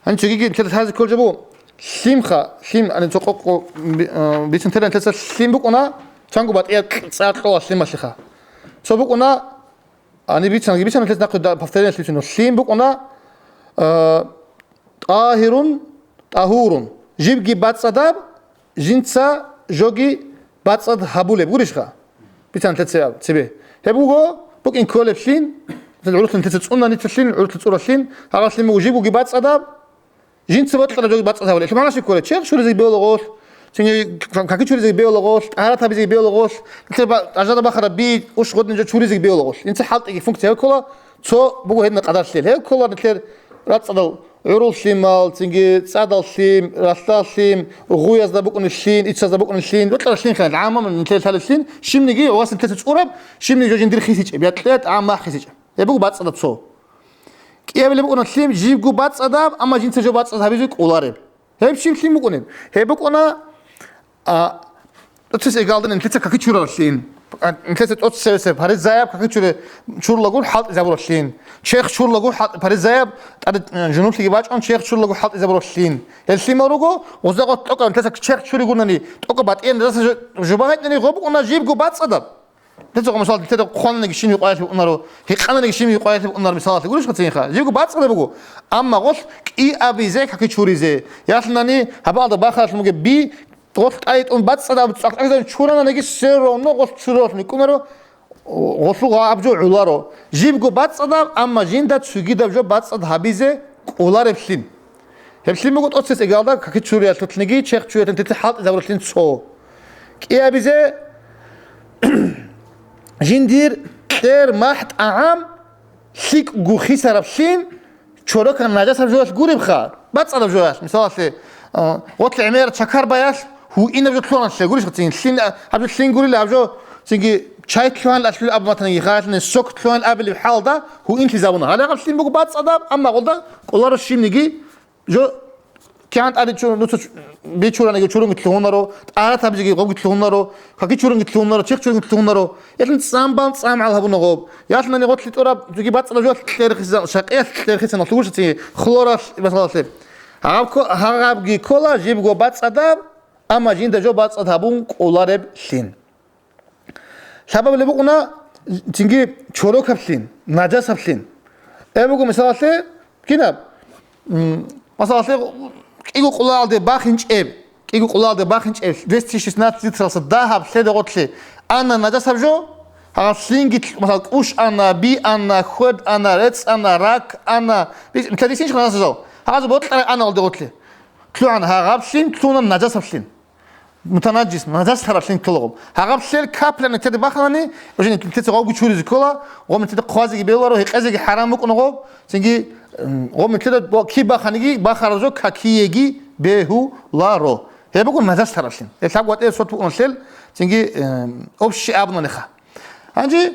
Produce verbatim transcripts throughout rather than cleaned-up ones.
Гьанже цогиги нилъеда лъазе кколеб жо буго, лъимха, лъим, ани цо къо-, къо-, би-, э, бицун тела нилъеца лъим букӀуна, чанго батӀияб цӀар кьола лъималъеха. Цо букӀуна, ани бицанги бицан нилъеца нахъе да-, повторение лъуцин. Лъим букӀуна, э, тӀагьирун, тӀагьурун. Жибги бацӀцӀадаб, жинца жоги бацӀцӀад гьабулеб гурищха? Бицан нилъеца цебе. Гьеб буго, букӀин кколеб лъим, гӀурулъ нилъеца цӀуна нилъер лъим, гӀурулъ цӀураб лъим, гьагъаб лъим буго жибгоги бацӀцӀадаб, жинца бокьараб жоги бацӀцӀад гьабулеб. Гьелъул магӀна щиб кколеб? Черх чуризеги бегьула гъолъ, цинги каки чуризеги бегьула гъолъ, тӀагьарат гьабизеги бегьула гъолъ, нилъер ба-, ажада бахараб би, ущ гъодин жо чуризеги бегьула гъолъ. Инца хӀалтӀиги функция гьеб ккола, цо буго гьедина къадар лъел. Гьеб ккола нилъер рацӀцӀадал гӀурул лъимал, цинги цӀадал лъим, ралъдал лъим, гъуязда букӀунеб лъим, иццазда букӀунеб лъим, бокьараб лъим хъан, гӀаммаб нилъер лъалеб лъим, щибниги гъосин нилъеца цӀураб, щибниги жо жиндир хисичӀеб, я кье тӀагӀам мах хисичӀеб. Гьеб буго бацӀцӀадаб цо. КӀиабилеб букӀуна лъим жибго бацӀцӀадаб, амма жинца жо бацӀцӀад гьабизе кӀолареб. Гьеб щиб лъим букӀунеб? Гьеб букӀуна, а, тӀоцебесеб эгалда нилъеца каки чурараб лъим. А, нилъеца тӀоцебесеб, гьаризе гьаб каки чуре-, чурлаго хӀалтӀизабураб лъим. Черх чурлаго хӀалтӀи-, гьаризе гьаб, тӀаде, э, жунублъиги бачӀун, черх чурлаго хӀалтӀизабураб лъим. Гьел лъимал руго, гъозда гъо-, тӀокӀаб нилъеца черх чури гунани, тӀокӀаб батӀияб нажасаб жо-, жоба гьечӀони, гъо букӀуна жибго бацӀцӀадаб. Нилъеца гъо, мисал, нилъеда хъвананиги щиб гьикъваялъе букӀунаро, гьикъананиги щиб гьикъваялъе букӀунаро, мисалалъе гурищ хъацинха. Жибго бацӀцӀадаб буго. Амма гъолъ кӀиабизе каки чуризе. Ялъунани гьабалда бахаралъун бугеб би, гъолъ тӀайитӀун бацӀцӀадаб цӀакъ чурананиги, все равно гъолъ чуралъун кӀунаро, гъолъул гъаб жо гӀоларо. Жибго бацӀцӀадаб, амма жинда цогидаб жо бацӀцӀад гьабизе кӀолареб лъим. Гьеб лъим буго тӀоцебесеб эгалда каки чуриялъулъниги, черх чуриялъулъниги хӀалтӀизабуралъин цо. КӀиабизе жиндир кьер махӀ тӀагӀам лъикӀго хисараб лъим чорокан нажасаб жоялъ гуребха, бацӀцӀадаб жоялъ, мисалалъе, а, гъотлъи гӀемераб чакар баялъ гьуинаб жо лъугьаналъе гурищ хъацин, лъин, гьаб жо лъин гурила, гьаб жо цинги чай лъугьанал алъула абу матаниги, хаялъни сок лъугьанал абилеб хӀалда гьуинлъизабуна. Гьале гьаб лъим буго бацӀцӀадаб, амма гъолда кӀоларо щибниги, жо кигӀан тӀаде чу-, нуца чу-, бичураниги чурунги лъугьунаро, тӀагьарат гьабизеги гъобги лъугьунаро, каки чурунги лъугьунаро, черх чурунги лъугьунаро. Ялъун цӀам бан цӀам гӀал гьабуна гъоб. Ялъунани гъотлъи тӀураб цоги бацӀцӀадаб жоялъ кьер хисан, шакъиялъ кьер хисаналъув гурищ хъацин, хлоралъ масалалъе. Гьаб кко-, гьабги ккола жибго бацӀцӀадаб, амма жинда жо бацӀцӀад гьабун кӀолареб лъим. Лъабабилеб букӀуна цинги чорокаблъин, нажасаблъин. Гьеб буго, мисалалъе, кинаб? М, масалалъе, кӀиго къулаалде бахинчӀеб, кӀиго къулаалде бахинчӀеб, двести шестнадцать литралъа дагьаб лъеда гъотлъи ана нажасаб жо, гьалъинги, масала, кӀущ ана, би ана, хьвед ана, рецц ана, рак ана, бис-, нилъер рисинчӀ нажасаб жо. Гьагъаз бокьарай аналде гъотлъи. Лъугьана гьагъаблъин, лъугьана нажасаблъин. Мутанаджис, нажас лъараблъин кколаго. Гьагъаб лъел капляна теде баханани, уже нилъеца гъавги чуризе ккола, гъо нилъеда хъвазеги бегьуларо, гьекъезеги хӀарам букӀуна гъо, цинги, м, гъо нилъеда бо-, киб баханиги, бахараб жо какиеги бегьуларо. Гьеб буго нажас лъараблъин. Гьеб лъабго гъотӀер сорт букӀуна лъел, цинги, эм, общий абунаниха. Гьанже,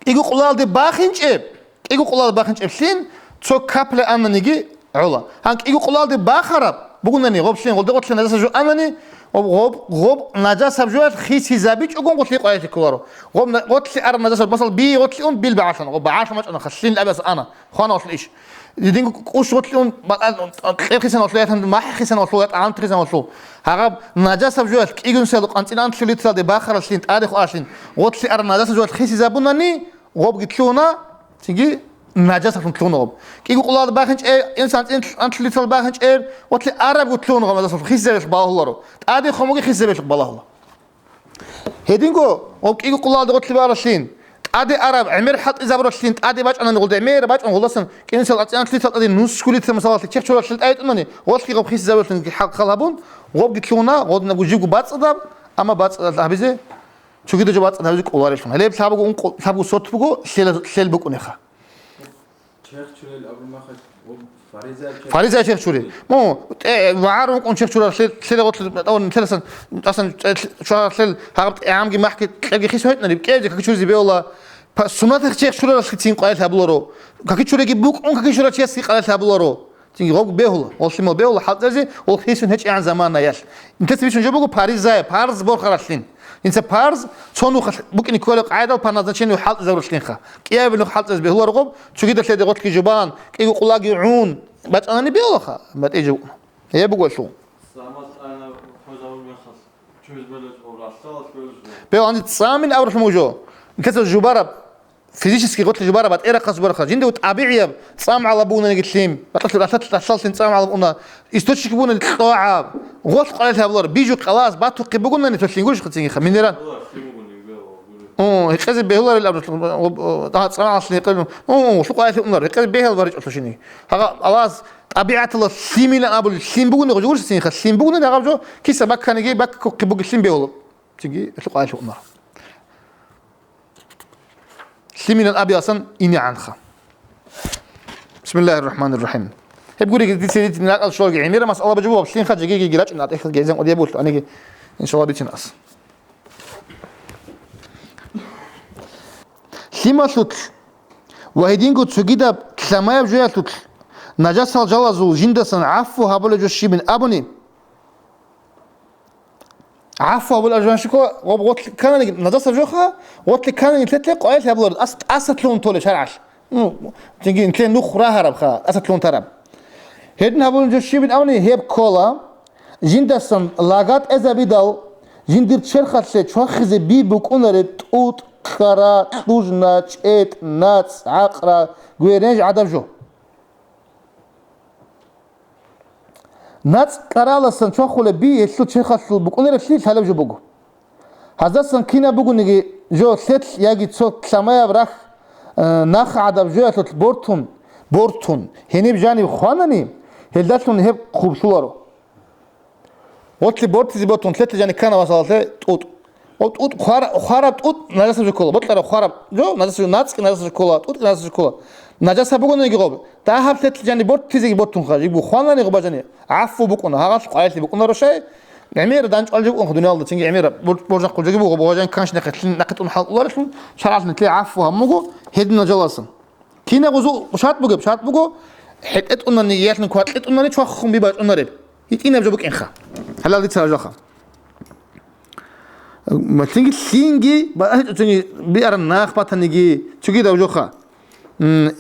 КӀиго къулалде бахинчӀеб, кӀиго къулалде бахинчӀеблъин цо капля ананиги гӀола. Гьан кӀиго къулалде бахараб бугунани, гъоблъин, гъолде гъотлъи нажаса жо анани, гъоб, гъоб, гъоб нажасаб жоялъ хисизабичӀогон гъотлъи къваялъе кколаро. Гъоб на-, гъотлъи ара нажасаб, масал, би гъотлъи ун бил багӀалъана, гъоб багӀалъа мачӀана, халлъин абиас ана. Хвана гъолъул иш. Дидинго кӀущ гъолъун, бакъал кьер хисаналъул, я махӀ хисаналъул, я тӀагӀам хисаналъул. Гьагъаб нажасаб жоялъ кӀигунсел къанцӀин анлъи литралде бахаралъин, тӀаде хъвалъин, гъолъи ара нажасаб жоялъ хисизабунани, гъобги лъугьуна, цинги нажасаблъун лъугьуна гъоб. КӀиго къулалде бахинчӀеб, инсан анцӀин анлъи литралде бахинчӀеб, гъолъи арабго лъугьуна гъоб нажасаблъун, хисизабиялъ балагьуларо. ТӀаде хъомуги хисизабиялъ балагьула. Гьединго, гъоб кӀиго къулалде гъотлъи баралъин, тӀаде араб, гӀемер хӀалтӀизабуралъин, тӀаде бачӀанани гъолда гӀемер бачӀун гъолдасан кӀинцал анцӀи анлъи литрал тӀаде нусго литр, масала, черх чоралъил тӀайитӀунани, гъолъги гъоб хисизабуралъин хӀал-, хал гьабун, гъобги лъугьуна, гъодинабго жибго бацӀцӀадаб, амма бацӀцӀадаб гьабизе, цогидаб жо бацӀцӀад гьабизе кӀоларелъун. Гьелеб лъабго ункъо-, лъабго сорт буго, лъела-, лъел букӀунеха. Черх чурел абурмаха, фаризаял черх чури. Фаризаял черх чури. Му, тӀе, вагӀар ункъун черх чурар, лъе-, лъела гъотлъи, тӀаван, лъеласан, тӀасан, тӀе, лъ-, чварар лъел, гьагъаб тӀагӀамги махӀги кьерги хисугьитӀнари, кӀелги каки чуризе беула, па-, суннаталъ черх чураралъицин къварилъи гьабуларо. Каки чуриги букӀун, каки чурар чиясги къварилъи гьабуларо. Цинги гъоб бегьула, гъолъимал бегьула, хӀалтӀезе, гъол хисун гьечӀегӀан заманаялъ. Нилъеца бицун жо буго паризая, парз борхаралъин. Инца парз, цо нух букӀине кколеб къагӀидал по назначению хӀалтӀизабуралъинха. КӀиабилеб нух хӀалтӀизе бегьуларо гъоб, цогидалъеде гъотлъги жубан, кӀиго къулаги гӀун, бачӀанани бегьулаха, батӀияб жо букӀуна. Гьеб буго гьелъул. Самас ана хвезавун мехалъ, чуз белез гъов ралъдалалъ белез гъов. Бегьулани цӀамин абуралъун буго жо. Нилъеца жубараб, физически гъорлъе жубараб, батӀерахъас жубарахъа. Жинда тӀабигӀияб цӀам гӀалаб бугонаниги лъим, батӀалъи ралъа-, ралъдаллъин цӀам гӀалаб уна, источник бугонаниги кьогӀаб, гъорлъ къварилъи гьабулар, бижу къалас батухъе бугонани цо лъим гурищха цинги ха, минерал. О, гьекъезе бегьуларел аб-, о, о, да, цӀамалъ гьекъезе, о, о, лъукъаялъе унар, гьекъезе бегьал баричӀо лъушини. Гьагъа Аллагьас тӀабигӀаталда лъимилан абулеб, лъим бугони гъожо гурищ цинги ха, лъим бугони гъаб жо, киса бакканиги, бакка кокки буги лъим бегьулаб. Цинги лъукъаялъе унар. Лъимилан абиасан инегӀанха. Бисмиллагьир рахӀманир рахӀим. Гьеб гуриги, дица ритӀин ракӀал щолги гӀемера масъала бажубу, лъимха жегиги рачӀун атӀехъа гезен къудияб булъу, аниги, иншалла, бицин ас. Лъималъулъ ва гьединго цогидаб лъамаяб жоялъулъ нажасал жалазул жиндасан гӀафу гьабулеб жо щибин абуни, гӀафу гьабулеб жо щибин, гъоб гъотлъи ккананиги, нажасаб жоха, гъотлъи ккананиги лъетлъе къвайилъи гьабуларо, ас-, тӀаса лъугьун толеб шаргӀалъ. Ну, цинги нилъее нух рагьарабха, тӀаса лъугьун тараб. Гьедин гьабулеб жо щибин абуни, гьеб ккола, жиндасан лага тӀезабидал, жиндир черхалъе чвахизе би букӀунареб тӀутӀ, ккара, кьужна, чӀетӀ, нацӀ, гӀакъра, гверенж гӀадаб жо. НацӀ ккараласан чвахулеб би гьелъул черхалъул букӀунарелъи лъалеб жо буго. Гьаздасан кинаб бугониги жо лъелъ яги цо лъамаяб рахь, э, нах гӀадаб жоялъулъ бортун, бортун, гьениб жаниб хванани, гьелдалъун гьеб хъублъуларо. Гъотлъи бортизе бортун, лъелъ жаниб ккана васалалъе тӀутӀ. Гъоб тӀутӀ хвара-, хвараб тӀутӀ нажасаб жо ккола. Бокьараб хвараб жо нажасаб жо, нацӀги нажасаб жо ккола, тӀутӀги нажасаб жо ккола. Нажаса бугониги гъоб, дагьаб лъелъ жаниб бортизеги бортунха, жибго хванани гъоба жани, гӀафу букӀуна, гьагъалъ къвайилъи букӀунаро шай, гӀемер данчӀвал жо букӀунха дуниялда, цинги гӀемер бор-, боржахъул жоги буго, гъоба жани канш нехъе лъин нахъе тӀун хӀал кӀоларелъул, шаргӀалъ нилъее гӀафу гьабун буго, гьединал жаласан. Кинаб гъузул шартӀ бугеб? ШартӀ буго, хӀетӀе тӀунани, ялъун квакълъи тӀунани чвахун би бачӀунареб. ГьитӀинаб жо букӀинха. Гьалал дица гьажаха. Малъинги лъинги ба-, цоги биараб нах батаниги, цогидаб жоха. М,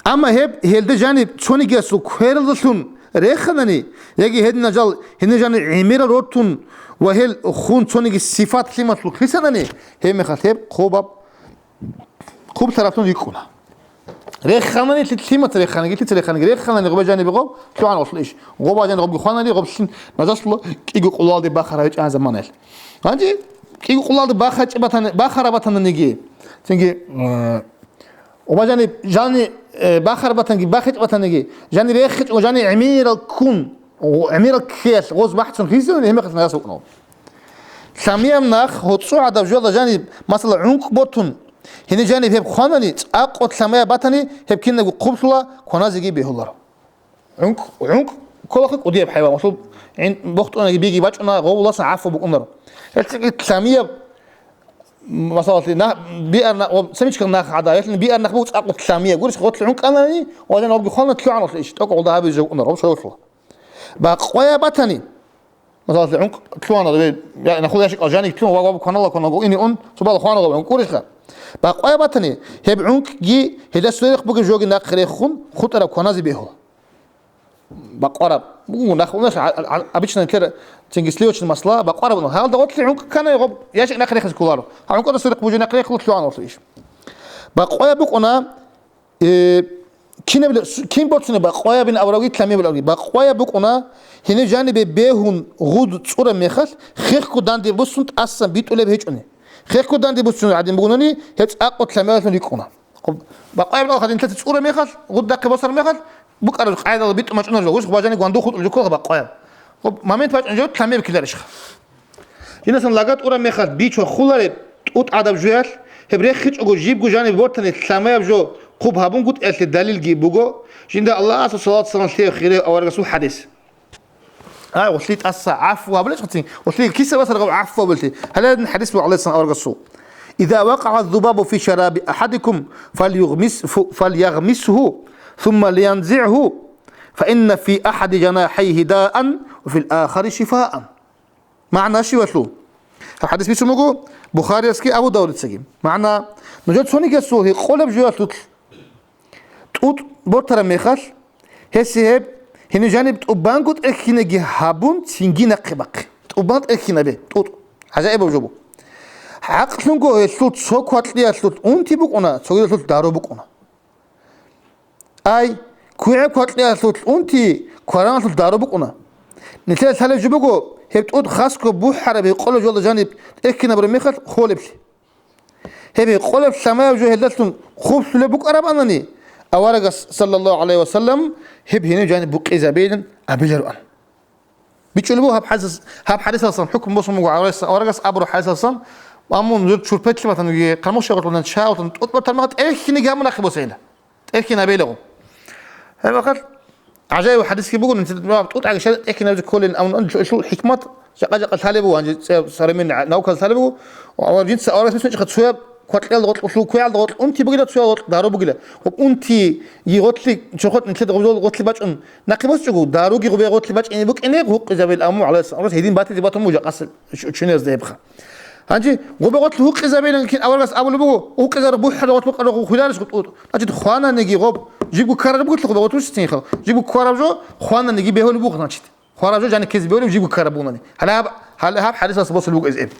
амма гьеб гьелда жаниб цонигиясул квералдалъун реханани, яги гьединал жал гьенир жаниб гӀемерал рортун ва гьел хун цониги сифат лъималъул хисанани, гьеб мехалъ гьеб хъубаб хъублъараблъун рикӀкӀуна. Реханани лъи-, лъимаца реханиги, лъица реханиги, реханани гъоба жаниб гъоб лъугӀан гъорлъ иш. Гъоба жаниб гъобги хванани, гъоб лъим нажасула кӀиго къулалде бахара гьечӀан заманаялъ. Гьанже кӀиго къулалде бахачӀи батани, бахара батананиги, цинги, э, гъоба жаниб жани, э, бахара батанги, бахичӀ батаниги, жани рехичӀо, жани гӀемерал ккун, гъо-, гӀемерал ккеялъ гъоз бахӀцун хисанани, гьеб мехалъ нажас букӀунав. Лъамияб нах гьоцӀо гӀадаб жоялда жаниб, масала, гӀункӀ бортун, гьенир жаниб гьеб хванани, цӀакъго лъамаяб батани, гьеб кинабго хъублъула, кваназеги бегьуларо. ГӀункӀ, гӀункӀ кколаха кӀудияб хӀайван, гъолъул гӀин-, бохтӀунаги биги бачӀуна, гъовуласан гӀафу букӀунаро. Гьелъги лъамияб, масала, на-, биар на-, ва семечкал нах гӀада, гьелъин биар нах буго цӀакъго лъамияб. Гурищ, гъолъ гӀункӀ анани, ва жан гъобги хвана лъугӀан гъолъ иш, тӀокӀ гъолда гьабизе жо букӀунаро, гъоб шойгъолъула. Бакъвая батани, масала, гӀункӀ лъугьана, ве, я, нахул ящикъал жанив лъугьун, ва, ва, кваналла, кванал, гъов, ине ун, цо бала хвана, гъов, гӀункӀ гурищха. Бакъвая батани, гьеб гӀункӀги, гьелда сверухъ бугеб жоги нахъе рехун, хутӀараб кваназе бегьула. Бакъвараб. Буго нахул ящикъ, а, а, а, обычно тер, цинги сливочный масла, бакъвараб. Гьалда гъотлъи гӀункӀ ккана, гъоб ящикъ нахъе рехизе кколаро. Гьа гӀункӀуда сверухъ бугеб жо нахъе рехула, лъугӀан гъолъ иш. Бакъвая букӀуна, Э, кинаб-, с-, кин борцунеб бакъваябин авраги, лъамиябин авраги? Бакъваяб букӀуна, гьениб жанибе бегьун гъуд цӀураб мехалъ, хехго данде буссун тӀасан битӀулеб гьечӀони. Хехго данде буссун гӀадин бугони, гьеб цӀакъго лъамиялъун рикӀкӀуна. Хъуб, бакъваяб алха дин лъаца цӀураб мехалъ, гъуд дахъе босараб мехалъ, букӀараб къайдала битӀун бачӀунареб жо, гъуж хъубажани гванду хутӀулеб жо ккола бакъваяб. Хъуб, момент бачӀун жо лъамияб ккеларищха. Жиндасан лага тӀураб мехалъ бичӀ ва хулареб тӀутӀ гӀадаб жоялъ, гьеб рехичӀого жибго жаниб бортани лъамаяб жо хъуб гьабунгутӀиялъе далилги буго, жинда Аллагьасул салават-салам лъеяв хирияв аварагасул хӀадис. Ай, гъулъи тӀаса гӀафу гьабулечӀоцин, гъулъи киса басаргъаб гӀафу гьабулелъи. Гьале гьадин хӀадис буго Аллагьасан аварагасул. «Иза вакъагӀа зубабу фи шараби ахадикум, фальюгъмис-, фу-, фальягъмисгьу, сумма лиянзигӀгьу, фа инна фи ахади жанахӀайгьи даан ва фил ахари шифаан». МагӀна щивалъул? Гьаб хӀадис бицун буго Бухариясги Абу Давудицаги. МагӀна, нужер цонигиясул гьекъолеб жоялъулъ тӀутӀ бортараб мехалъ, Гьесие гьеб, гьенив жаниб тӀубанго тӀерхьинеги гьабун, цинги нахъе бахъе. ТӀубан тӀерхьинабе, тӀутӀ. ГӀажаибаб жо буго. ГӀакълъунго гьелъул цо квакьлъиялъулъ унти букӀуна, цогидалъулъ дару букӀуна. Ай, кугӀеб квакьлъиялъулъ унти квараналъулъ дару букӀуна. Нилъеда лъалеб жо буго, гьеб тӀутӀ хасго бухӀараб гьекъолеб жоялда жаниб тӀерхьинабураб мехалъ холеблъи. Гьеб гьекъолеб лъамаяб жо гьелдалъун хъублъулеб букӀарабанани, аварагас, саллаллагьу гӀалайгьи ва саллам, гьеб гьенив жаниб букъизабейилан абилароан. БичӀчӀулеб буго гьаб хӀадис-, гьаб хӀадисалсан хӀукму босун буго аварагас, аварагас абураб хӀадисалсан, амма нужер чурпетлъи батани, къамушагъулан чагьултан тӀутӀбатан мага тӀерхьинеги гьабун нахъе босейила. ТӀерхьинабейилаго. Гьеб мехалъ гӀажаиб хӀадисги буго, нилъеда тӀутӀаги щай тӀерхьинабизе кколин, амма гьелъул хӀикмат жакъа-жакъа лъалеб буго, гьанже цӀе-, современный гӀа-, наукалъ лъалеб буго, ва жинца аварагас бицунеб чӀаха цояб квакьлъиялда гъоркь улъул, кугӀалда гъоркь унти бугила, цояб гъоркь дару бугила. Ва унтиги гъоркьлъи чорхолъ нилъеда гъоб-, гъоркьлъи бачӀун нахъе босичӀого, даруги гъубе гъоркьлъи бачӀине букӀине гьукъизабил, амма гӀалайгьи ссалам гьедин батизе батун буго жакъасел чу-, чуниязда гьебха. Гьанже гъубе гъоркьлъи гьукъизабилан кин аварагас абулеб буго, гьукъизараб бухӀараб гъоркь букӀараб хуйларищ гъутӀ? Значит, хвананиги гъоб, жибго ккараб бугелъул гъубе гъоркь бищицинха, жибго ккараб жо хвананиги бегьулеб буго, значит. Хвараб жо жаниб ккезе бегьулеб жибго ккараб бугони. Гьале гьаб, гьале гьаб хӀадисалъ босулеб буго эз эб.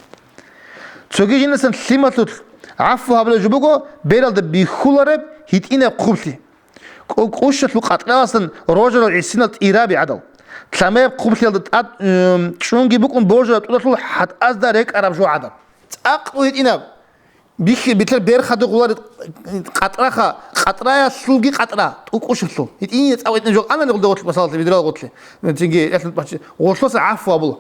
Цоги жинасан лъималъулъ гӀафу гьабулеб жо буго бералда бихьулареб гьитӀинаб хъублъи. КӀу-, кӀущалъул къатӀраласан рожарал гӀисинал тӀираби гӀадал. Лъамаяб хъублъиялда тӀад, м, чӀунги букӀун божараб тӀудалъул хӀатӀазда рекӀараб жо гӀадал. ЦӀакъго гьитӀинаб. Бихьи-, битӀар берхадур гъулар къатӀраха, къатӀраялъулги къатӀра, тӀу-, кӀущалъул. ГьитӀинаб цӀакъго гьитӀинаб жо анани гъулда гъорлъ, масалалъе, видрал гъорлъе. Цинги ялъун бачи-, гъорлъоса гӀафу гьабула.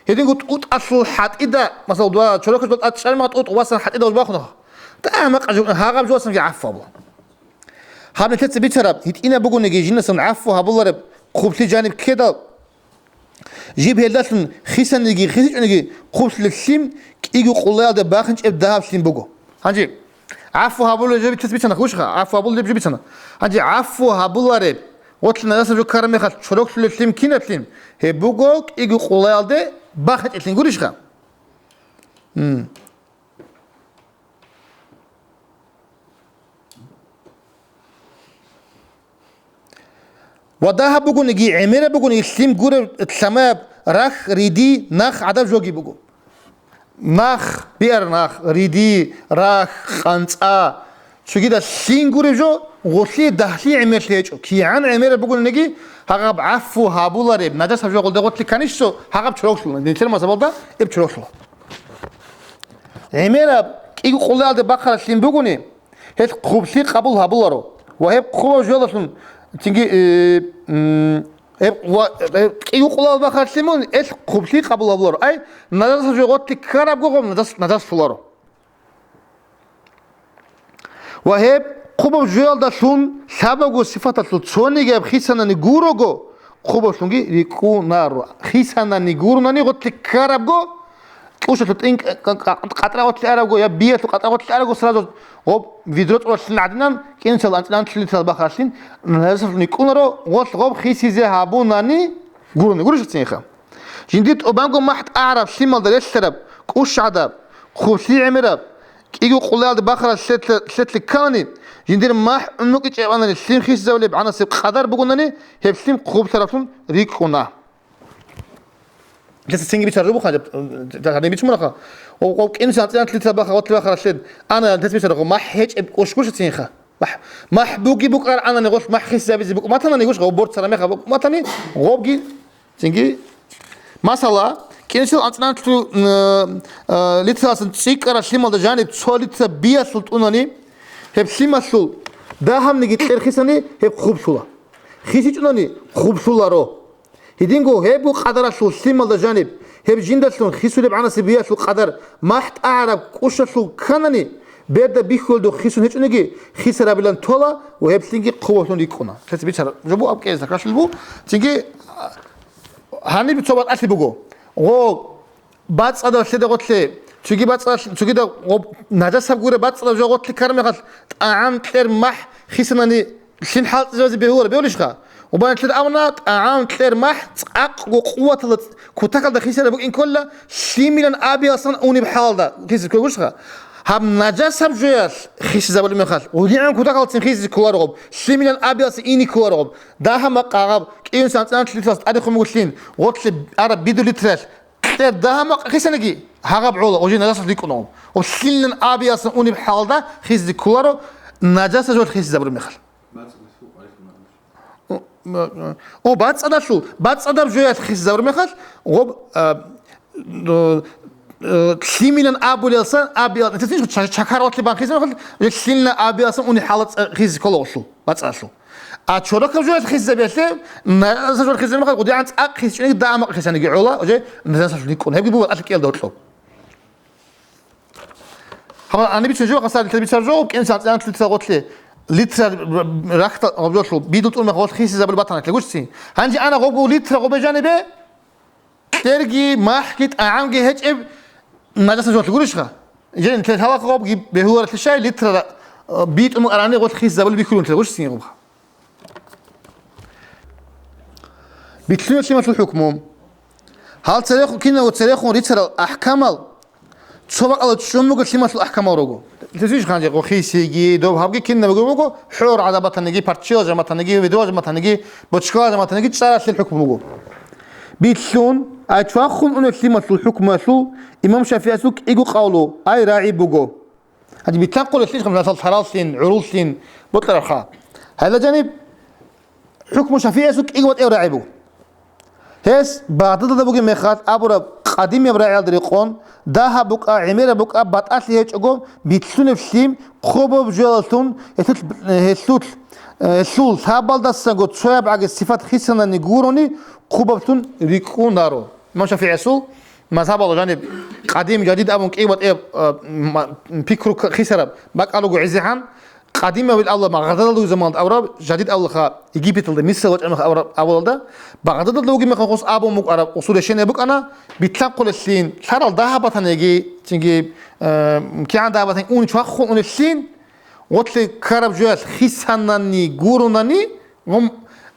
Гьединго тӀутӀалъул хӀатӀида, масала, дова чорокалъул тӀад чӀармагъ тӀутӀ васан хӀатӀида гъуж бахунаха. ТӀамакъа жо-, гьагъаб жоасан гӀафу гьабула. Гьаб нилъеца бицараб, гьитӀинаб бугониги жинасан гӀафу гьабулареб хъублъи жаниб ккедал, жиб гьелдалъун хисаниги хисичӀониги хъублъулеб лъим кӀиго къулаялда бахинчӀеб дагьаб лъим буго. Гьанже гӀафу гьабулеб жо бицана, хушха, гӀафу гьабулеб жо бицана. Гьанже гӀафу гьабулареб, гъорлъ нажасаб жо ккараб мехалъ чороклъулеб лъим кинаб лъим? Гьеб буго кӀиго къулаялде бахинчӀеб лъим гурищха? М. Ва дагьаб бугониги, гӀемераб бугониги лъим гуреб лъамаяб рахь, риди, нах гӀадаб жоги буго. Нах, биар нах, риди, рахь, къанцӀа, цогидал лъим гуреб жо, гъолъие дагьлъи гӀемерлъи гьечӀо. КигӀан гӀемераб бугониги, гьагъаб гӀафу гьабулареб, нажасаб жо гъолда гъорлъе кканищ цо, гьагъаб чороклъула. Нилъер мазгьабалда гьеб чороклъула. ГӀемераб кӀиго къулаялде бахъараб лъим бугони, гьелъ хъублъи къабул гьабуларо ва гьеб хъубаб жоялдалъун цинги, э, м, гьеб ва, гьеб кӀиго къулаялде бахъараб лъим бугони, гьелъ хъублъи къабул гьабуларо. Ай, нажасаб жо гъорлъе ккарабго гъоб нажас-, нажаслъуларо. Ва гьеб хъубаб жоялдалъун лъабабго сипаталъул цониги гьаб хисанани гурого, хъубаблъунги рикӀкӀунаро. Хисанани гурунани гъорлъе ккарабго, кӀущалъул тӀин кӀ-, кӀ-, кӀ-, къатӀра гъорлъе арабго я биялъул къатӀра гъорлъе арабго, сразу гъоб ведро цӀуралъин гӀадинан, кӀинцал анцӀила литр бахаралъин, нажасалъун рикӀкӀунаро, гъолъ гъоб хисизе гьабунани гурони. Гурищ цинха? Жиндир тӀубанго махӀ тӀагӀараб лъималда релълъараб, кӀущ гӀадаб, хъублъи гӀемераб, кӀиго къулаялде бахараб лъелъа-, лъелъи кканани, жиндир махӀ гӀунукъичӀеб анани лъим хисизабулеб гӀанасеб къадар бугонани, гьеб лъим хъублъараблъун рикӀкӀуна. Гьесда цинги бичараб буго гьаниб, гьаниб бицун бугоха. Ва, ва кӀинсан анцӀила литр баха, гъорлъе бахаралъе, ана гьес бичараб, махӀ гьечӀеб кӀущ гурищ цинха. МахӀ, махӀ буги букӀар анани гъорлъ махӀ хисизабизе букӀун батанани гурищ, гъоб борцараб мехалъ букӀун батани, гъобги Цинги, масала, кӀинсил анцӀила литр, э, э, литралъун цӀикӀкӀараб лъималда жаниб цо литр биялъул тӀунани, гьеб лъималъул дагьабниги кьер хисани, гьеб хъублъула. ХисичӀунани хъублъуларо. Гьединго гьебго къадаралъул лъималда жаниб, гьеб жиндалъун хисулеб гӀанасеб биялъул къадар махӀ тӀагӀараб кӀущалъул кканани, берда бихьуледухъ хисун гьечӀониги, хисарабилан тола ва гьеб лъимги хъубаблъун рикӀкӀуна. Лъица бицараб жо буго, аб кӀезда кколъул буго. Цинги, Гьаниб цо батӀалъи буго. Гъо, бацӀцӀадаб лъеда гъорлъе, цоги бацӀцӀа-, цогидаб гъо, нажасаб гуреб бацӀцӀадаб жо гъорлъе ккараб мехалъ, тӀагӀам кьер махӀ хисанани лъим хӀалтӀизабизе бегьуларо, бегьулищха? Убан лъеда абуна, тӀагӀам кьер махӀ цӀакъго къуваталда, кутакалда хисараб букӀин ккола, лъимилан абиялсан унеб хӀалалда хисизе ккола, гурищха? Гьаб нажасаб жоялъ хисизабулеб мехалъ, гъулигӀан кутакалцин хисизе кколаро гъоб, лъимилан абиялъе ине кколаро гъоб, дагьа-макъ гъаб, кӀиюнсан цӀанат литралъ тӀадехун буго лъим, гъорлъе араб бидул литралъ, кьер дагьа-макъ хисаниги, гьагъаб гӀола, уже нажасалъ рикӀкӀуна гъоб. Гъоб лъимилан абиялъе унеб хӀалда хисизе кколаро, нажасаб жоялъ хисизабулеб мехалъ. О, бацӀцӀадалъул, бацӀцӀадаб жоялъ хисизабур мехалъ, гъоб, а, э, э, лъимилан абулелсан, абиал-, ча-, чакаралъе бан хисизабур мехалъ, лъимилан абиалсан уни хӀалат хисизе ккола гъолъул, бацӀцӀадалъул. А чорокаб жоялъ хисизабиялъе, нажасаб жоялъ хисизабур мехалъ, гъудигӀан цӀакъ хисичӀониги дагьа-макъ хисаниги гӀола, уже нажасалъ рикӀкӀуна. Гьебги буго алъ кӀиялда гьоркьоб. Гьаб гьаниб бицун жо, гъасал литр бицар жо, кӀинсан цӀанат литр гъорлъе. Литр рахьтал гъоб жоялъул, бидул тӀур мехалъ хисизабулеб батана лъе гурищ цин. Гьанже ана гъобго литр гъобе жанибе, кьерги, махӀги, тӀагӀамги гьечӀеб нажасаб жоялъ гурищха? Жен лъе лъалахъ гъобги бегьуларелъе щай, литр ра-, битӀун арани гъолъ хисизабулеб бихьулун лъе гурищ цин гъобха. Битлъунеб лъималъул хӀукму. Гьал церехун, кинав церехун рицарал ахӀкамал цо бакӀалда чӀун буго лъималъул ахӀкамал руго. ЛъугьинчӀищ гъанже гъо хисиги, доб гьабги кинабго буго, хӀор гӀадаб батаниги, парччила жаматаниги, ведула жаматаниги, бочкала жаматаниги чӀаралъил хӀукму буго. Битлъун, ай чвахун унеб лъималъул хӀукмуялъул имам ШафигӀасул кӀиго къавлу, ай рагӀи буго. Гьанже битлъанхъулелъул, мисал, лъараллъин, гӀуруллъин бокьарабха. Гьайла жаниб хӀукму ШафигӀиясул кӀиго батӀияб рагӀи буго. Гьес Багъдадалда бугеб мехалъ абураб къадимияб рагӀиялда рекъон, дагьаб букӀа, гӀемераб букӀа, батӀалъи гьечӀого, битлъунеб лъим хъубаб жоялдалъун гьелъул, гьелъул, гьелъул лъабалдасаго цояб гӀаги сипат хисанани гурони хъубаблъун рикӀкӀунаро. Имам ШафигӀиясул мазгьабалда жаниб къадим, жадид абун кӀиго батӀияб, а, ма-, пикру к-, хисараб бакӀал руго гӀезегӀан, къадимабил абула Багъдадалда вугеб заманалда абураб, жадид абулаха Египеталда, Мисралда вачӀараб мехалъ абура-, абулалда, Багъдадалда вугеб мехалъ гъос абун букӀараб гъосул решение букӀана, битлъанхъулелъин, лъарал дагьаб батаниги, цинги, э, кигӀан дагьаб батаниги, ун чвахун унелъин, гъорлъе ккараб жоялъ хисанани гуронани, гъом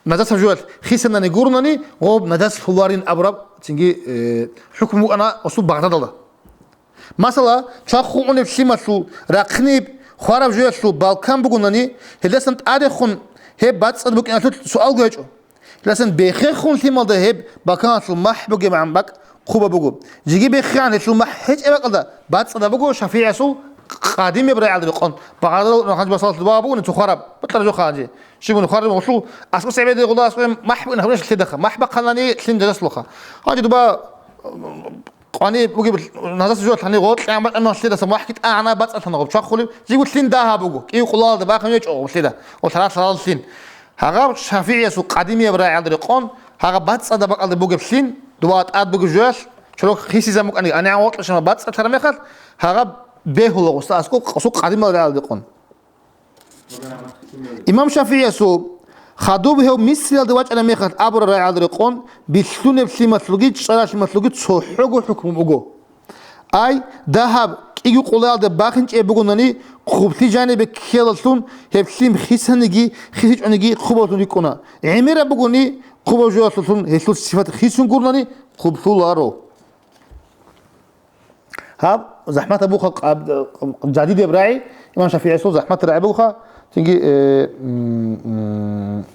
нажасаб жоялъ хисанани гуронани, гъоб нажас лъуларин абураб цинги, э, хӀукму букӀана гъосул Багъдадалда. Масала, чвахун унеб лъималъул рахъниб хвараб жоялъул балкан бугонани, гьелдасан тӀадехун гьеб бацӀцӀад букӀиналъул суалго гьечӀо. Гьелдасан бехерхун лъималда гьеб балканалъул махӀ бугебгӀан бакӀ хъуба буго. Жеги бехеран гьелъул махӀ гьечӀеб бакӀалда бацӀцӀадаб буго ШафигӀиясул къадимияб рагӀиялда рекъон. Багъадал гьанже масала дуба бугони цо хвараб, бутӀараб жо ханже. Щиб бугони хвараб гъолъул аскӀос гӀебеде гъола аскӀос махӀ бугин гьабурищ лъидаха. МахӀ бахъанани лъим нажас лъуха. Гьанже дуба къвани бугеб нажас жо лъани гъоркье амбатӀа махлъидаса махӀги тӀагӀана бацӀцӀалъана гъоб чвахулеб, жиго лъин дагьаб буго, кӀиго къулалда бахъин гьечӀо гъоб лъида, гъол лъарал-лъарал лъин. Гьагъаб ШафигӀиясул къадимияб рагӀиялда рекъон, гьагъаб бацӀцӀадаб бакӀалда бугеб лъин, дуба тӀад бугеб жоялъ, чорок хисизабун букӀаниги, анигӀан гъоркье щвана бацӀцӀалъараб мехалъ, гьагъаб бегьула гъосда аскӀоб, гъосул къадимал рагӀиялда рекъон. Имам ШафигӀиясул хадуб гьев Мисриялда вачӀараб мехалъ абураб рагӀиялда рекъон, битлъунеб лъималъулги чӀарал лъималъулги цохӀого хӀукму буго. Ай, дагьаб кӀиго къулаялда бахинчӀеб бугонани, хъублъи жанибе ккелалъун гьеб лъим хисаниги хисичӀониги хъубаллъун рикӀкӀуна. ГӀемераб бугони, хъубаб жоялъулъун гьелъул сипат хисун гуронани, хъублъуларо. Гьаб захӀмат абуха, къаб-, жадидеб рагӀи, имам ШафигӀиясул захӀмат рагӀи буха, цинги, э, м, м,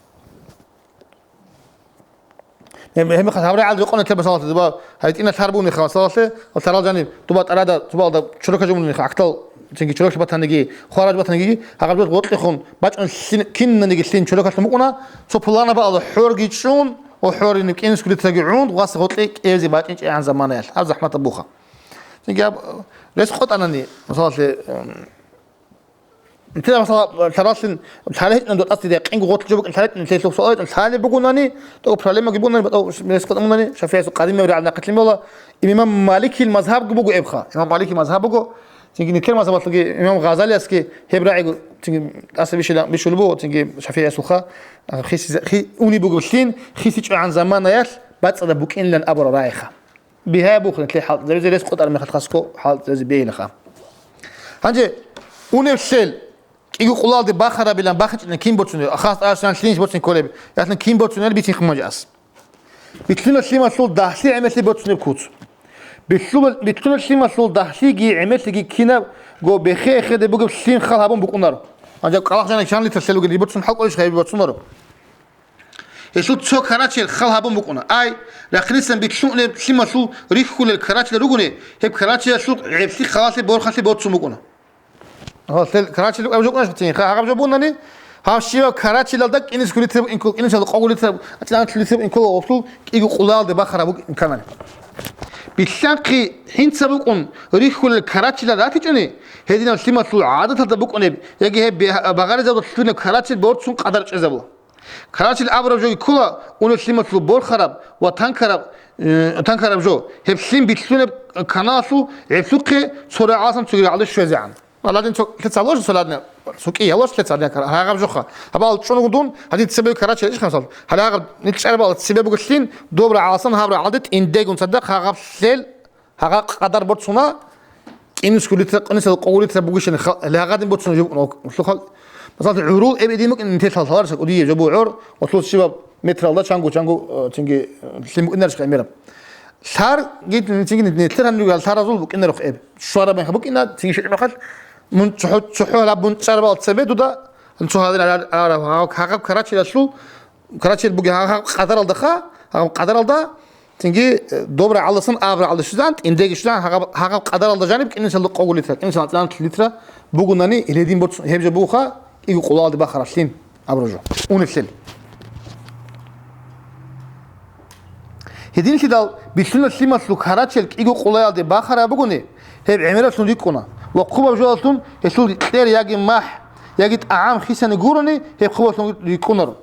гьеб-, гьебмехалъ гьаб рагӀи рекъон ккел масалалъе, дуба гьайтӀина лъар бугониха масалалъе, ва лъарал жаниб, дуба тӀарада, дубалда чорока жо бугониха, ахтал, цинги чорок батаниги, хвараб батаниги, гьагъаб жо гъоркьехун, бачӀун лъин, кинаниги лъин чорокалъун букӀуна, цо пуланаб бакӀалда хӀорги чӀун, ва хӀорин кӀинсго литраги гӀун, васе гъоркье кӀезе бачӀинчӀегӀан заманаялъ, гьаб захӀмат абуха. Цинги гьаб, э, рес къотӀанани, масалалъе, эм, нилъеда, масала, лъараллъин, лъале гьечӀони дотӀасде якъинго гъорлъ жо букӀин, лъале гьечӀони, лъелъул суал гьечӀони, лъале бугонани, тӀокӀ проблемаги бугонани, батӀа рес къотӀан бугонани, ШафигӀиясул къадимияб рагӀи нахъе лъим бала, имам Маликил мазгьабги буго эбха. Имам Маликил мазгьаб буго, цинги нилъер мазгьабалъулги, имам Гъазалиясги гьеб рагӀиго, цинги тӀаса бищила-, бищулеб буго, цинги ШафигӀиясулха, а, хисизе-, хи-, унеб бугеб лъин, хисичӀогӀан заманаялъ бацӀцӀадаб букӀинилан абураб рагӀиха. Бигьа бухъин лъе хӀалтӀизабизе рес къотӀараб мехалъ хасго хӀалтӀизабизе бегьилаха. Гьанже унеб лъел кӀиго къулалде бахарабилан бахинчӀилан кин борцунеб? Хас тӀашан лъинищ борцин кколеб? Яхълъин кин борцунел бицин хъумажас. Битлъунал лъималъул дагьлъи гӀемерлъи борцунеб куц. Битлъула-, битлъунал лъималъул дагьлъиги гӀемерлъиги кинаб Го бехе-эхеде бугеб лъим хал гьабун букӀунаро. Гьанже кӀалахъ жаниб чан литр лъел бугеб, гьеб борцун хӀал кӀолищ гьеб борцунаро. Гьелъул цо карачел хал гьабун букӀуна. Ай, рахъинилъан битлъунеб лъималъул рихьулел карачел ругони, гьеб карачелалъул гӀеблъи халалъе борхалъе борцун букӀуна. Гьалъел карачел аб жо кӀунаш гьатин, гьагъаб жо бунани, гьав щивав карачелалда кӀинисго литр букӀин ккола, кӀинисалда къого литр, кӀинисалда литр букӀин ккола, гъорлъул кӀиго къулалде бахараб букӀин канани. Билълъанхъи хӀинца букӀун рихьулел карачелал ратичӀони, гьединаб лъималъул гӀадаталда букӀунеб яги гьеб бе-, багъаризабазда лъунеб карачел борцун къадар чӀезабула. Карачел абураб жоги ккола унеб лъималъул борхараб ва танкараб, э, танкараб жо. Гьеб лъим билълъунеб каналалъул гӀеблъухъе цо рагӀаласан цоги рагӀалде щвезегӀан. Ва ладин цо лъеца гьалош, цо ладин цо кӀи гьалош лъеца гьадин кар-, гьагъаб жоха. Гьабал чӀун вугун, гьадин цебе карачел иш хасал. Гьале гьагъаб нил чӀарабал цебе бугелъин, доб рагӀаласан гьаб рагӀалде тӀиндегун цадахъ гьагъаб лъел Гьагъа къадар борцуна, кӀинусго литра, кӀинусел къого литра бугищани ха-, лягъадин борцун жо букӀун, лъухъал. Масала, гӀурул эб идин букӀин нилъер лъаларча кӀудияб жо бугӀур, ва лъус щибаб метралда чанго, чанго, э, цинги, э, лъим букӀинарищ гӀемераб. Лъар, гит, цинги нилъер гьанирго лъаразул букӀинарухъ эб. Щвараб меха букӀина, цинги шигӀ мехалъ, мун цохӀо, цохӀо гьаб мун чӀарабал цебе дуда, цо гьадин ара-, ара-, гьагъаб карачелалъул, Карачел бугеб гьагъаб къадаралдаха, гьагъаб къадаралда, цинги, э, доб рагӀалдасан аб рагӀалде щвезан, тӀиндеги щвезан, гьагъаб, гьагъаб къадаралда жаниб кӀинусалда къого литра, кӀинусалда анцӀила литра бугунани, гьедин борцун, гьеб жо бугоха, кӀиго къулалде бахаралъин абураб жо. Унелъул. Гьединлъидал билълъуна лъималъул карачел кӀиго къулаялде бахараб бугони, гьеб гӀемералъун рикӀкӀуна ва хъубаб жоялъун гьелъул кьер яги махӀ, яги тӀагӀам хисани гурони, гьеб хъубалъун рикӀкӀунаро.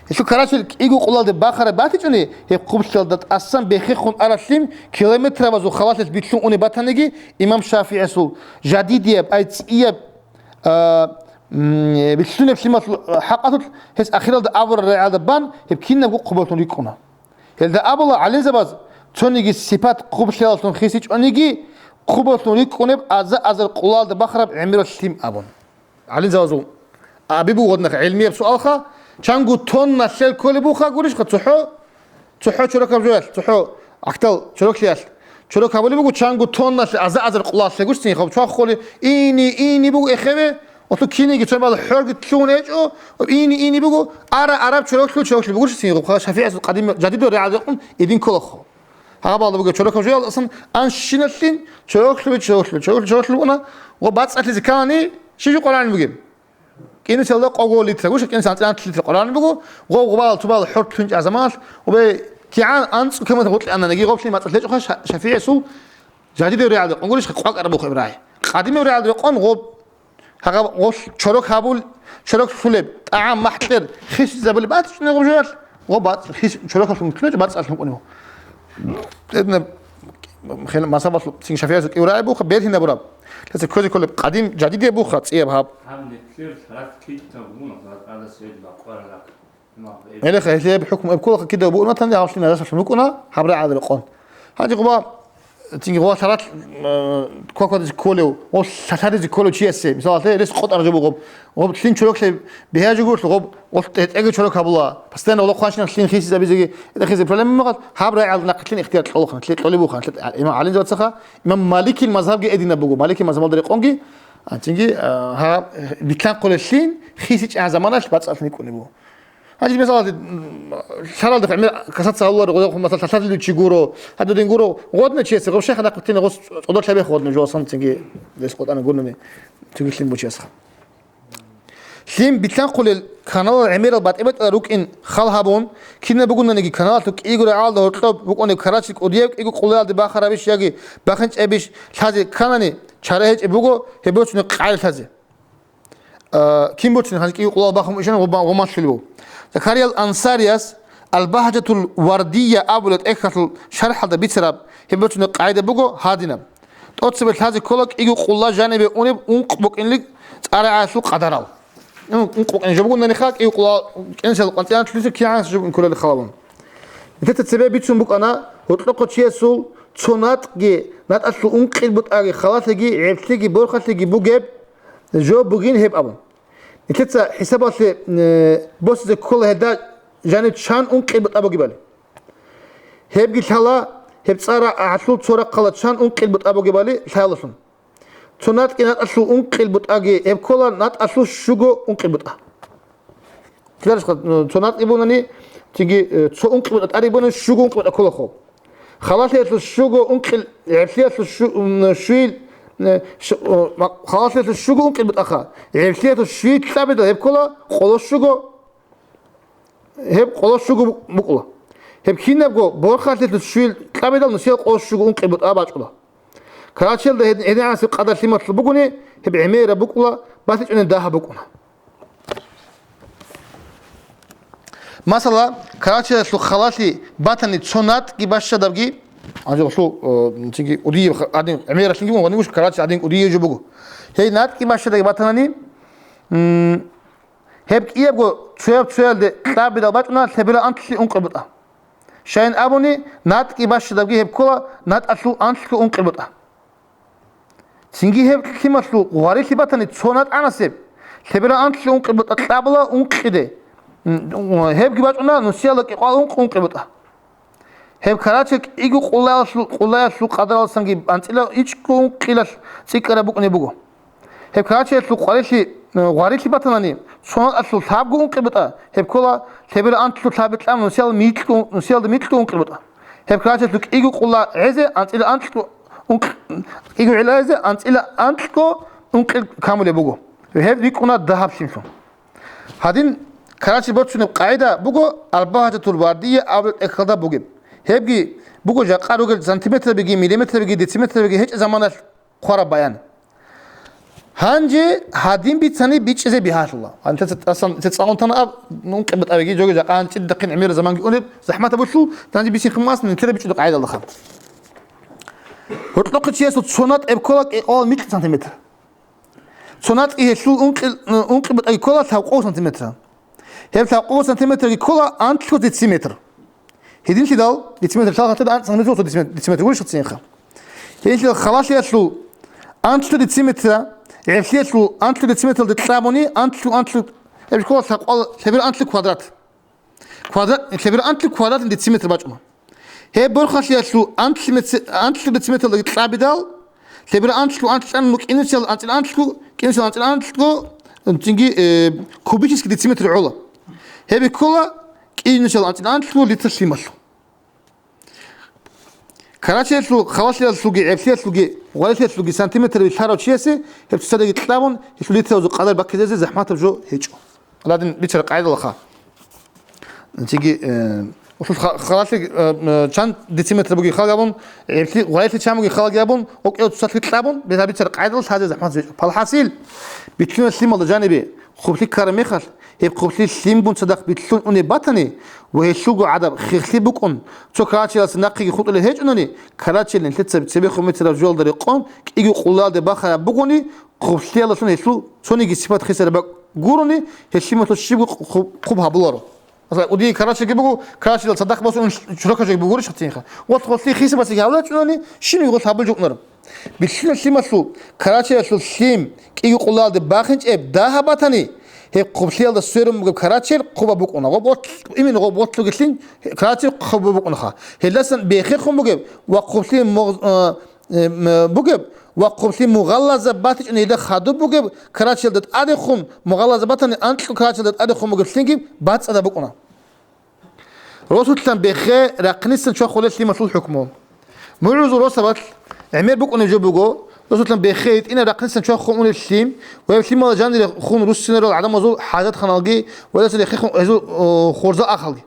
Гьелъул карачел кӀиго къулалде бахараб батичӀони, гьеб хъублъиялда тӀасан бехехун аралъим километрабазул халалъилъ билълъун унеб батаниги, имам ШафигӀиясул жадидияб, ай цӀияб, а, м, билълъунеб лъималъул хӀакъалъулъ гьес ахиралда абураб рагӀиялда бан гьеб кинабго хъубалъун рикӀкӀуна. Гьелда абула гӀалимзабаз, цониги сипат хъублъиялъун хисичӀониги, хъубалъун рикӀкӀунеб аза-азар къулалда бахараб гӀемерал лъим абун. ГӀалимзабазул аби буго гьадинаб гӀилмияб суалха, чанго тонна лъел кколеб буха гурищха цохӀо, цохӀо чорокаб жоялъ, цохӀо гӀахьдал чороклъиялъ. Чорок гьабулеб буго чанго тонналъе аза-азар къулалъе гурищ цинги хаб чвахуле, ини, ини буго эхеве, оцу киниги цо бала хӀорги лъугьун гьечӀо, ини, ини буго, ара-араб чороклъу, чороклъи бугурищ цинги хаб ШафигӀасул къадим жадидул рагӀал рекъун идин кколахо. Гьабалда бугеб чорокаб жоял асан анщиналъин чорохлъуби, чорохлъуби, чорохлъуби, чорохлъуби букӀуна, ва бацӀцӀалъизе ккани, щиб жо къваригӀун бугеб? КӀинусалда къого литра, гуша кӀинусал анцӀила литра къваригӀун буго, ва гъубал, тубал хӀортлъун чӀа заманалъ, ва бе кигӀан анцӀу кемат гъутӀлъи аннаниги, гъоблъи мацӀалъ гьечӀоха ша-, ШафигӀисул жадидев рагӀалде къунгурищ къвакӀар бухъеб рагӀи. Къадимев рагӀалде къон гъоб Гьагъаб гъолъ чорок гьабул, чорок лъулеб, тӀагӀам махӀкьер хисизабулеб батичӀунеб гъоб жоялъ, гъоб бацӀ-, хис-, чорокалъун ккунеб, бацӀцӀалъун ккунеб. Гьединаб хел-, масабалъ цин ШафигӀасул кӀиурай буха, бергьинабураб. Лъаса ккозе кколеб къадим, жадидияб буха, цӀияб гьаб. Гьаб нилъер лъарат китаб мун, лъарат гӀадасеб бакъварараб. Гьелеха, гьеле гьеб хӀукму гьеб кколаха кида бугӀун ватани, гьаб лъимер ясалъун букӀуна, гьаб рагӀалда рекъон. Гьанже гъуба, цинги гъуба лъарат, э, кваквадизе кколев, гъо лъалъадизе кколев чиясе, мисалалъе, рес къотӀараб жо бугоб, гъоб лъин чороклъи бигьа жо гурлъу, гъоб, гъо тӀегӀеги чорок гьабула, постоянно гъо хъванщинах лъин хисизабизеги, гьедахъизе проблема мегъал, гьаб рагӀалда нахъилъин ихтияр кьолухъан, лъи-, кьолебухъан, лъи-, имам ГӀалимзабацаха, имам Маликил мазгьабги гьединаб буго, Маликил мазгьабалда рекъонги, а, цинги, а, гьаб, э, билълъанхъулеллъин хисичӀеб заманалъ бацӀцӀалъун рикӀкӀунеб буго. Гьанже, мисалалде, м, лъаралда гӀемер касаца гьавуларо, гъо-, гъо-, масала, лъалъадулев чи гуро, гьадудин гуро, гъодна чиясе, гъо, шайх нахъ витине, гъос цӀодор лъабе гъодна, жо асан цинги рес къотӀана гурони, цинги лъим бучиясха. Лъим билълъанхъулел каналал гӀемерал батӀи-батӀиял рукӀин хал гьабун, кинаб бугонаниги каналалъул кӀиго рагӀалда гьоркьоб букӀунеб карачел кӀудияб кӀиго къулаялде бахарабищ яги бахинчӀебищ лъазе кканани, чара гьечӀеб буго гьеб бочунеб къайи лъазе. А, кин бочине, гьанже кӀиго къулал бахун ишан гъуба-, гъумалъулев. Закариял Ансарияс Ал-Багьжатул Вардия абулеб тӀехьалъул шархӀалда бицараб гьеб бочунеб къагӀида буго гьадинаб. ТӀоцебе лъазе ккола кӀиго къулал жанибе унеб ункъ букӀинлъи цӀарагӀалъул къадарал. Ун-, ункъ букӀин жо бугонаниха, кӀиго къулал кӀинсал къванцӀиранлъиса кигӀан жо букӀин кколел халалун. Нилъеца цебе бицун букӀана, гьоркьохъо чиясул цо натӀги, натӀалъул ункъи бутӀаги, халалъиги, гӀеблъиги, борхалъиги бугеб, жо бугин гьеб абун. Нилъеца хӀисабалъе, э, босизе ккола гьелда жанив чан ункъи бутӀа бугебали. Гьебги лъала, гьеб цӀара гӀалъул цо рахъала чан ункъи бутӀа бугебали лъалалъун. цо натӀги натӀалъул ункъил бутӀаги гьеб ккола натӀалъул щуго ункъил бутӀа. Кидарищха, цо натӀги бунани, цинги, э, цо ункъи бутӀа тӀаде бунани, щуго ункъи бутӀа кколахо. Халалъиялъул щуго ункъи, гӀеблъиялъул щу-, м, щуил, э, щ-, о, ма-, халалъиялъул щуго ункъи бутӀаха. ГӀеблъиялъул щуил кьабидал гьеб ккола къоло щуго, гьеб къоло щуго бу-, букӀула. Гьеб кинабго борхалъиялъул щуил кьабидал нусиялъ къоло щуго ункъи бутӀа бачӀула. Карачелда гьед-, гьединабасеб къадар лъималъул бугони, гьеб гӀемераб букӀула, батичӀунеб дагьаб букӀуна. Масала, Карачаялъул халалъи батани цо натӀги бащадабги, гьанже гьелъул, э, цинги кӀудияб ха-, гьадин гӀемералъинги буго, гьанивищ Карача гьадин кӀудияй жо буго. Гьей натӀги бащадабги батанани, м, гьеб кӀиябго цояб-цоялде кьабидал бачӀуна лъеберал анлъи ункъи бутӀа. Щайин абуни, натӀги бащадабги гьеб ккола натӀалъул анлъго ункъи бутӀа. Цинги гьеб лъималъул гъварилъи батани цо натӀанасеб, лъеберал анлъго ункъи бутӀа кьабула ункъиде. М, гьебги бачӀуна нусиялда кӀикъоялда ункъ ункъи бутӀа. Гьеб Карача кӀиго къулаялъул, къулаялъул къадаралдасанги анцӀила ичӀго ункъилалъ цӀикӀкӀараб букӀунеб буго. Гьеб Карачаялъул къварилъи, э, гъварилъи батанани, цо натӀалъул лъабго ункъи бутӀа, гьеб ккола лъеберал анлъго лъаби кьабун нусиялда микьго, нусиялда микьго ункъи бутӀа. Гьеб Карачаялъул кӀиго къула гӀезе анцӀила анлъго ункъ-, кӀиго гӀила гӀезе анцӀила анлъго ункъи камулеб буго. Гьеб рикӀкӀуна дагьаблъимлъун. Гьадин, Карачи борцунеб къагӀида буго Албагьатул Вардия абулеб тӀехьалда бугеб. Гьебги буго жакъа ругел сантиметрабиги, миллиметрабиги, дециметрабиги гьечӀеб заманалъ хъвараб баян. Гьанже гьадин бицани бичӀчӀизе бигьалъула. Гьанже цецалъун, цецалъун тана аб, ункъи бутӀабиги, жоги жакъа гьанчӀидахъин гӀемераб заманги унеб, захӀмат гьабулъул, гьанже бицин хъумас нилъеда бичӀчӀулеб къагӀидалдаха. Гьоркьохъе чиясул цо натӀ гьеб ккола кӀикъоялда микьго сантиметр. Цо натӀги гьелъул ункъи, ункъи бутӀаги ккола лъабкъого сантиметр. Гьеб лъабкъого сантиметрги ккола анлъго дециметр. Гьединлъидал дециметр лъалхъатда анцӀ гьаниб цо дециметр, дециметр гурищ цинха. Гьединлъидал халалъиялъул анлъго дециметр, гӀеблъиялъул анлъго дециметралде кьабуни, анлъго, анлъго, гьеб ккола лъабкъоялда, лъеберал анлъго квадрат. Квадрат, лъеберал анлъго квадратный дециметр бачӀуна. Гьеб борхалъиялъул анлъго меци-, анлъго дециметралдаги кьабидал, лъеберал анлъго анлъго кӀинусиялда анцӀила анлъго, кӀинусиялда анцӀила анлъго, цинги, э, кубический дециметр гӀола. Гьеб ккола кӀинусиялда анцӀила анлъго литр лъималъ. Карачаялъул, халалъиялъулги, гӀеблъиялъулги, гъварилъиялъулги сантиметр вилълъарав чиясе гьеб цоцаздаги кьабун, гьелъул литразул къадар баккизезе захӀматаб жо гьечӀо. Гьадин бицараб къагӀидалха. Цинги, э, гьелъул ха-, халалъи, э, э, чан дециметр бугеб хал гьабун, гӀеблъи, гъварилъи чан бугеб хал гьабун, окӀиялъул цоцалъги кьабун, бицар-, бицараб къагӀидалъ гьазе захӀмат гьечӀо. Палхасил, битлъунал лъималда жанибе хъублъи ккараб мехалъ, гьеб хъублъи лъимгун цадахъ битлъун унеб батани ва гьелъулго гӀадаб хехлъи букӀун, цо карачаялдаса нахъеги хутӀулеб гьечӀони, карачаялъ нилъеца цебехун бицараб жоялда рекъон кӀиго къулаялде бахараб бугони, хъублъиялдалъун гьелъул цониги сипат хисараб бакӀ гурони, гьеб лъималъул щибго хъуб, хъуб гьабуларо. Масала, кӀудияб карачаги буго, карачаялда цадахъ босун чурака жоги бугурищ гьатинха. Гъолъ-гъолъие хисабазе гьавлачӀунани, щибниги гъолъ гьабулеб жо букӀунаро. Битлъунал лъималъул карачаялъул лъим кӀиго къулаялде бахинчӀеб дагьаб батани, гьеб хъублъиялда сверун бугеб карачел хъубаб букӀуна. Гъоб гъолъ-, именно гъоб гъолъугелъин карачел хъубаб букӀунаха. Гьелдасан бехерхун бугеб ва хъублъи мугъ-, э, э, м-, бугеб ва хъублъи мугъаллазаб батичӀони гьелда хадуб бугеб карачелда тӀадехун, мугъаллазаб батани анкьго карачелда тӀадехун бугеб лъимги бацӀцӀадаб букӀуна. Росулъан бехе рахънисан чвахулел лъималъул хӀукму. МугӀрузул росабалъ гӀемер букӀунеб жо буго, росулъан бехе гьитӀинаб рахънисан чвахун унеб лъим ва гьеб лъималда жанире хун руссинарал гӀадамазул хӀажатханалги ва гьелдаса рехехун гьезул, о, хурза ахалги.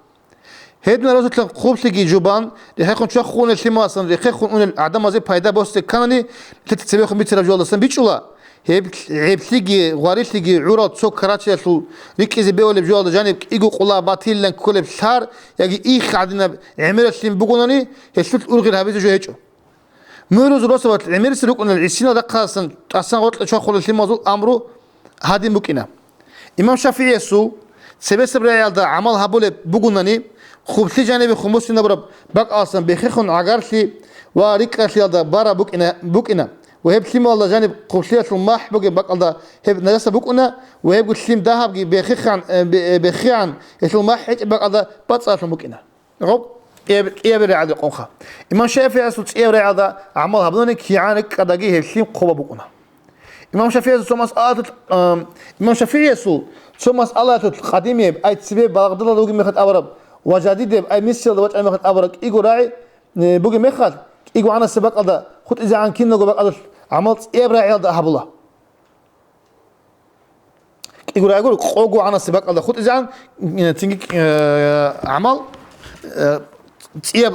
Гьединал росулъан хъублъиги жубан, рехехун чвахун унел лъималасан рехехун унел гӀадамазе пайда босизе кканани, нилъеца цебехун бицараб жоялдасан бичӀчӀула. Гьеб-, гьеблъиги гъварилъиги гӀурал цо карачаялъул рикӀкӀизе бегьулеб жоялда жаниб кӀиго къула батилилан кколеб лъар яги их гӀадинаб гӀемераб лъим бугони, гьелъулъ ургъел гьабизе жо гьечӀо. МугӀрузул росабалъ гӀемерисел рукӀунел гӀисинал рахъалдасан тӀасан гъоркье чвахулел лъималазул амру гьадин букӀина. Имам ШафигӀиясул цебесеб рагӀиялда гӀамал гьабулеб бугунани, хъублъи жанибе хумусинабураб бакӀалдасан бехихун гӀагарлъи ва рикӀкӀалъиялда бараб букӀина, букӀина ва гьеб лъималалда жаниб хъублъиялъул махӀ бугеб бакӀалда гьеб нажаса букӀуна ва гьебго лъим дагьабги бехихъан, э, бе-, э, бехигӀан гьелъул махӀ гьечӀеб бакӀалда бацӀцӀадалъун букӀина. Гъоб кӀияб-, кӀиябил рагӀалде къонха. Имам ШафигӀиясул цӀияб рагӀалда гӀамал гьабунани кигӀан рекӀкӀадаги гьеб лъим хъубаб букӀуна. Имам ШафигӀиясул цо масъалатул, ам, Имам ШафигӀиясул цо масъалатул къадимияб, ай цебе багъдалда вугеб мехалъ абураб, ва жадидияб, ай мисалда вачӀараб мехалъ абураб кӀиго рагӀи, э, бугеб мехалъ, кӀиго гӀанасеб бакӀалда хутӀизегӀан киналго бакӀалдалъ гӀамал цӀияб рагӀиялда гьабула. КӀиго рагӀи гуро, къого гӀанасеб бакӀалда хутӀизегӀан, э, цинги, э, гӀамал, э, цӀияб,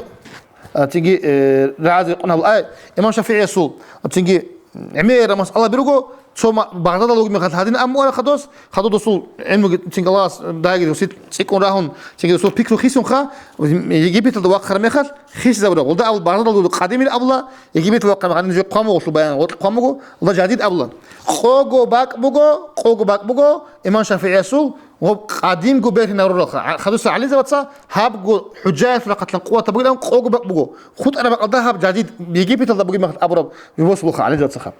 э, цинги, э, рагӀазе рекъон гьабула. Ай, имам ШафигӀиясул, цинги, гӀемераб масъала буго, цо ма-, багъдадал вугеб мехалъ гьадин абун бугила хадус, хадуб досул гӀилмуги цинги Аллагьас дагьабги досул цӀикӀкӀун рагьун, цинги досул пикру хисунха, Египеталда вахъараб мехалъ хисизабураб. Гъолда абула, багъдадал вуго къадимил абула, Египеталда вахъараб мехалъ, гьаниб жо хъван буго, гъолда жадид абула. Къого бакӀ буго, къого бакӀ буго, имам ШафигӀиясул, гъоб къадимго бергьинаруралха. Хадуса гӀалимзабаца гьабго хӀужаялъул рахъалъан къуватаб бугилан къого бакӀ буго. ХутӀараб бакӀалда гьаб жадид Египеталда бугеб мехалъ абураб жо босулаха гӀалимзабацаха.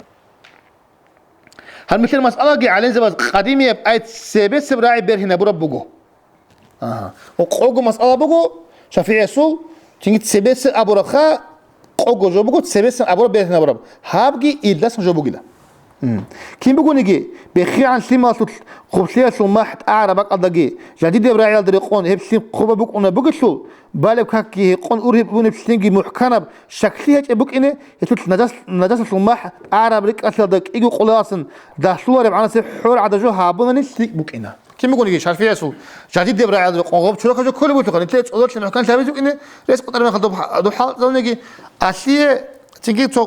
Гьаниб нилъер масъалаги гӀалимзабаз къадимияб ай цебесеб рагӀи бергьинабураб буго. Агьа. Ва къого масъала буго, ШафигӀиясул, цинги цебесеб абурабха, къого жо буго, цебесеб абураб бергьинабураб. Гьабги илдасан жо бугила. М. Кин бугониги, бехигӀан лъималъулъ хъублъиялъул махӀ тӀагӀараб бакӀалдаги, жадидияб рагӀиялда рекъон гьеб лъим хъубаб букӀунеб бугелъул, балеб какги гьекъон ургьиб бунеб лъимги мухӀканаб щаклъи гьечӀеб букӀине, гьелъулъ нажас-, нажасалъул махӀ тӀагӀараб рикӀкӀалъиялда кӀиго къулалъан дагьлъулареб гӀанасеб хӀор гӀадаб жо гьабунани лъикӀ букӀина. Кин бугониги ШафигӀиясул жадидияб рагӀиялда рекъон гъоб чорохъа жо кколеб буго, нилъее цӀодорлъи мухӀкан лъабизе букӀине, рес къотӀараб мехалда доб-, доб хӀалтӀизабуниги, алъие цинги цо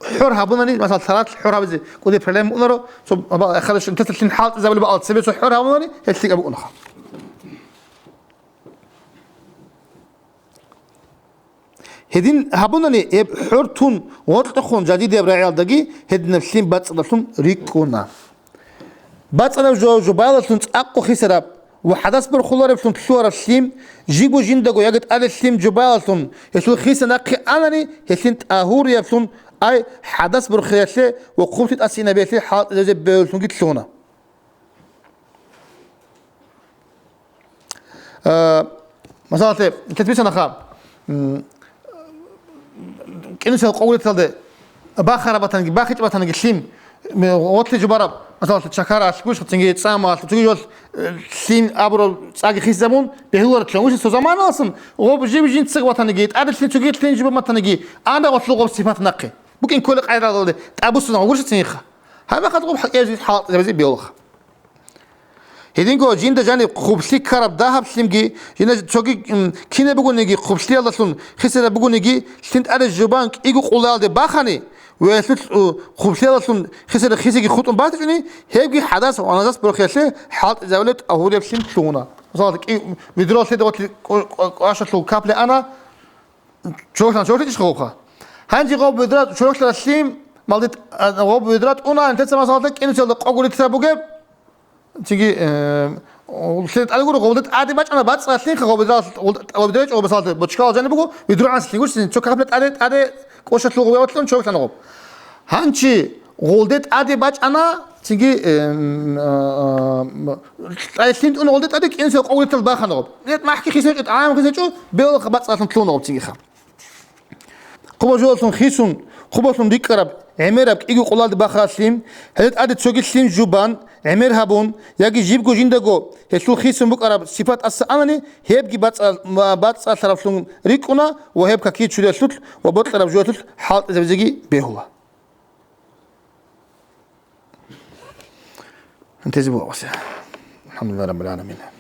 хӀор гьабунани, масала, лъаралъ хӀор гьабизе кӀудияб проблема унаро, цо ба-, хадуш нилъеца лъим хӀалтӀизабулеб бакӀал цебе цо хӀор гьабунани, гьеб лъикӀаб букӀунаха. Гьедин гьабунани, гьеб хӀор тун гъоркьехун жадидияб рагӀиялдаги гьединаб лъим бацӀцӀадалъун рикӀкӀуна. БацӀцӀадаб жо жубаялдалъун цӀакъго хисараб ва хӀадас борхулареблъун лъугьараб лъим, жибго жиндаго яги тӀаде лъим жубаялдалъун гьелъул хиса нахъе анани, гьелъин тӀагьуриялъун, ай хӀадас борхиялъе ва хъублъи тӀасиинабиялъе хӀалтӀизабизе бегьуллъунги лъугьуна. Э, масалалъе, лъетбицанаха, м, кӀинусел къовлеталде бахараб батаниги, бахичӀеб батаниги лъим, м, гъотлъи жубараб, масалалъе, чакаралъ гуш, цинги цӀамалъ, цоги жолъ, э, лъим абураб цӀаги хисизабун, бегьулареблъун гуш, цо заманалъун, гъоб жив жинцаго батаниги, тӀаде лъим цоги лъим жубан батаниги, ана гъотлъул гъоб сипат нахъе. БукӀин кколеб къайдалде тӀабуссун гъур цинги ха. Гьаб мехалъ гъоб хӀал-, гьеб хӀалтӀизабизе бегьулаха. Гьединго жинда жаниб хъублъи ккараб дагьаб лъимги, жинда цоги, м, кинаб бугониги хъублъиялдалъун хисараб бугониги, лъим тӀаде жубан кӀиго къулалде бахани, ва гьелъул, у, хъублъиялдалъун хисараб хисиги хутӀун батичӀони, гьебги хӀадас ва нажас борхиялъе хӀалтӀизабулеб тӀагьурияб лъим лъугьуна. Масала, кӀи-, ведро лъеда гъотлъи кӀо-, кӀо-, кӀвашалъул капли ана, чорохлъан чорохлъичӀищха гъобха? Гьанже гъоб ведра чорохлъараб лъим, малдит, а, гъоб ведра тӀуна, нилъеца, масалалда, кӀинусиялда къого литра бугеб, цинги, э, лъеда тӀаде гуро, гъолда тӀаде бачӀана бацӀцӀадаб лъимха гъоб ведра, гъоб ведра чӀого, масалалда, бочкалал жаниб буго, ведро гӀанасеб лъим гуш, цин цо капли тӀаде, тӀаде кӀвашалъул гъоб гъотӀлъун чорохлъана гъоб. Гьанже гъолда тӀаде бачӀана, цинги, эм, а, а, м, тӀаде лъим тӀуна гъолда тӀаде, кӀинусиялда къого литра бахана гъоб. Нет, махӀги хисечӀо, тӀагӀам хисечӀо, бегьулаха бацӀцӀадалъун лъугьуна гъоб цинги ха. Хъубаб жоялъун хисун, хъубалъун рикӀкӀараб, гӀемераб кӀиго къулалде бахараб лъим, гьелда тӀаде цоги лъим жубан, гӀемер гьабун, яги жибго жиндаго гьелъул хисун букӀараб сипат тӀаса анани, гьебги бацӀцӀа-, бацӀцӀалъараблъун рикӀкӀуна ва гьеб какие чуриялъулъ ва бокьараб жоялъулъ хӀалтӀизабизеги бегьула. Интези бугъасе. АлхӀамдулиллагьи раббил гӀаламин.